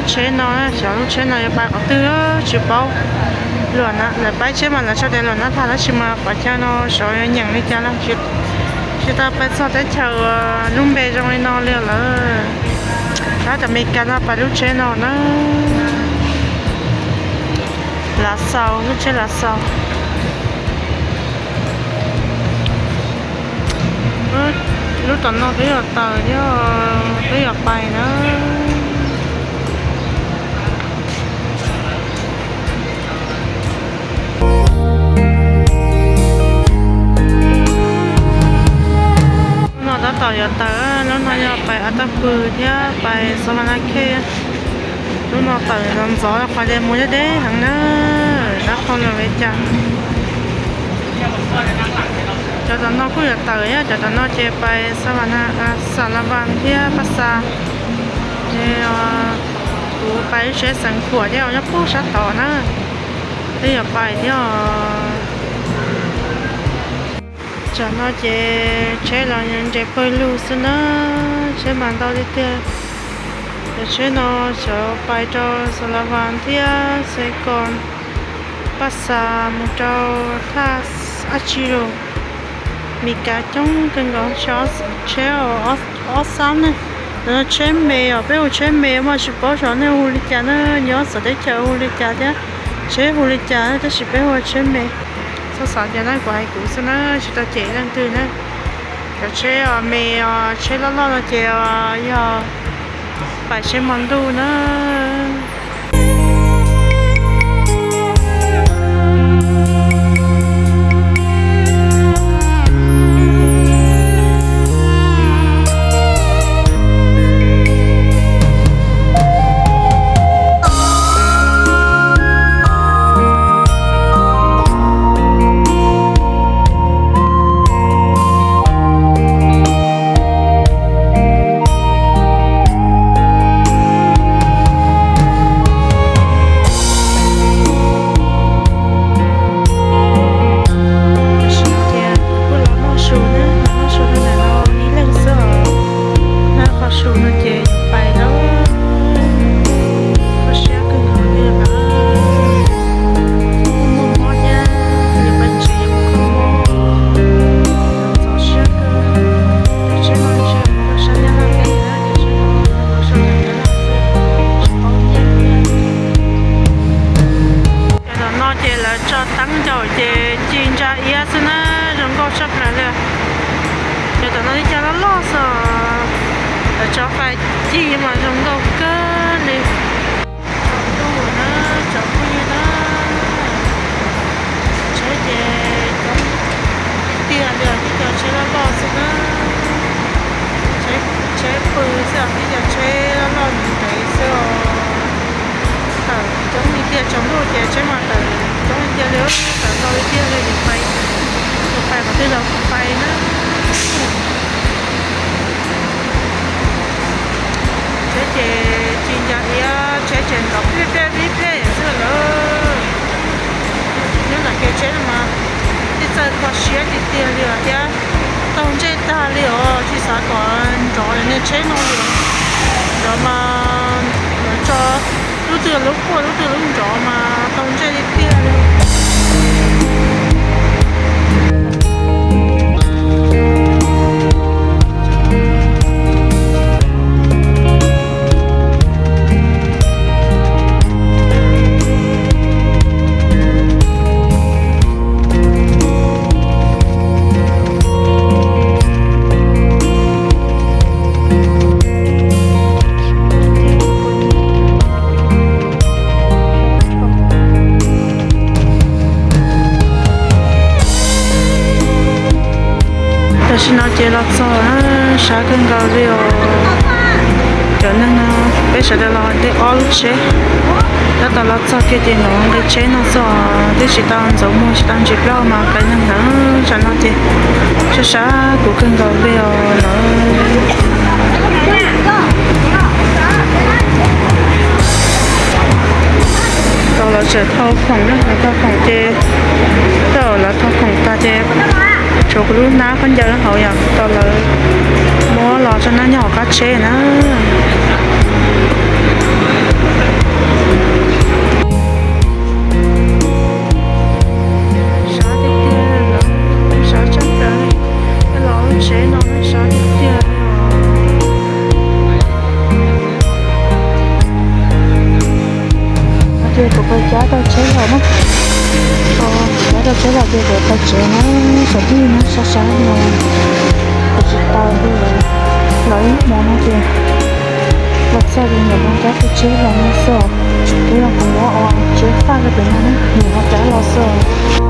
Tsheb no, xyov lub tsheb no yuav pais qhov twg tsis paub. Luam na, lawv pab tsheb mas lawv sau tias Luam Nab Thaj tab sis mas qhov chaw no xyov yuav nyeem li cas lawm. Tsis tau pais txog teb chaws lub npe zoo li no li lawm. Tab cov Meskas no pais lub tsheb no na. Lav xaus, lub tsheb lav xaus. Lub tom no twb yog tawm thiab, twb yog pais na. Lub no tab tom yuav tawm, lub no yog pais Av Taj Pw thiab pais Xav Vas Nas Khej. Lub no tawm ntxov ntxov qhov tias mus deb deb heev na, dab qhua lawm li cas. Cov tom no kuj yuav tawm thiab, cov tom no ces pais Xav Vas Nas, Xav Las Vas thiab Paj Xas. Kuv pais lub tsheb Xeev Khuam thiab, nyob puag sab tod na, twb yuav pais thiab os. Tsam no ces tsheb los nres pawg lug xwb na, tsheb mas ntau tiag tiag. Cov tsheb no xyov pais rau Xav Las Vas thiab Xais Kos, Paj Xas mus rau thaj dab tsi los. Meskas coob kawg nkaus, tsheb ob xab ne. Tsheb me os, peb hu tsheb me mas tsis paub xyov nej hu li cas na, nyob txawv teb chaws hu li cas thiab, tsheb hu li cas tab sis peb hu tsheb me. Txhob xav tias na kuv hais kuv xwb na, tsis tau cem leej twg na. Cov tsheb me, tsheb loj loj no ces yog pais tsheb hmo ntuj na. Kuv los noj su na, los noj su rau ntawm no ib leeg xwb os. Noj qhov su no ces pais lawm. Kho siab kawg nkaus li lawm. Muaj mob thiab, yus pais tsev yus kho mob, ntxhov siab kawg. Cov tsheb no tsis yog mus rau sab Nyab Laj teb na, cov tsheb no mus rau sab Nyab Laj xwb, tsis paub nyiaj thiab. Cov tom no ces lawv tso teeb ncaum ces ci ntsa iab xwb na, zoo nkauj tshaj plaws li. Cov tom no li cas loj loj xwb, lawv tso fais ci mas zoo nkauj kawg li. Tsaus ntuj na, tsaus ntuj na, tsheb ces coob tiag tiag li, tib co tsheb loj loj xwb na. Tsheb pw xwb, tib co tsheb loj loj ntev ntev xwb os. Tawm coob li tiag, tsaus ntuj ces tsheb mas tawm coob li tiag li, tawm ntau li tiag li, yuav pais, yuav pais qhov twg los pais na. Tsheb ces ci ntsa iab, tsheb ces nrov pib peb pib peb xwb lawm. Nyob nram kev tsheb no mas tsis txawj kho siab tiag tiag li os thiab, taug ntsej tag li os, tsis xav kom nrov li niag tsheb no li. Nrov mas lawv tso lub twg lub quaj lub twg lub nrov mas taug ntsej tiag tiag li. Tam sim no ces los txog na, sab kawg nkaus li os. Cov neeg no peb sawv daws los tej ob lub tsheb, tab tom los txog kiag ces nov nqe tsheb no xwb os, twb tsis tau ntxuav muag tsis tau ntsis plaub mas qee neeg ntawd tam no ces sab sab kuv kawg nkaus li os lawv. Tau lawv tseem thau khoom na, lawv thau khoom ces tau lawv thau khoom tag ces tshuav kuv lub hnab khaub ncaws hauv yom, tau lawv muab los tso nab nyob hauv qab tsheb na. Tsheb no sab tiag tiag li os. Ces kuv pais cab tau tsheb los na. Kuv cab tau tsheb los ces kuv pais tsev na, sawv daws na, sab sab no. Kuv tsis tau li lawm, los ib hmos no ces los txog ces niam hlob cab kuv tsheb los no xwb. Ces yog kuv muab ua tsheb faj rau pem no na, niam hlob cab los xwb.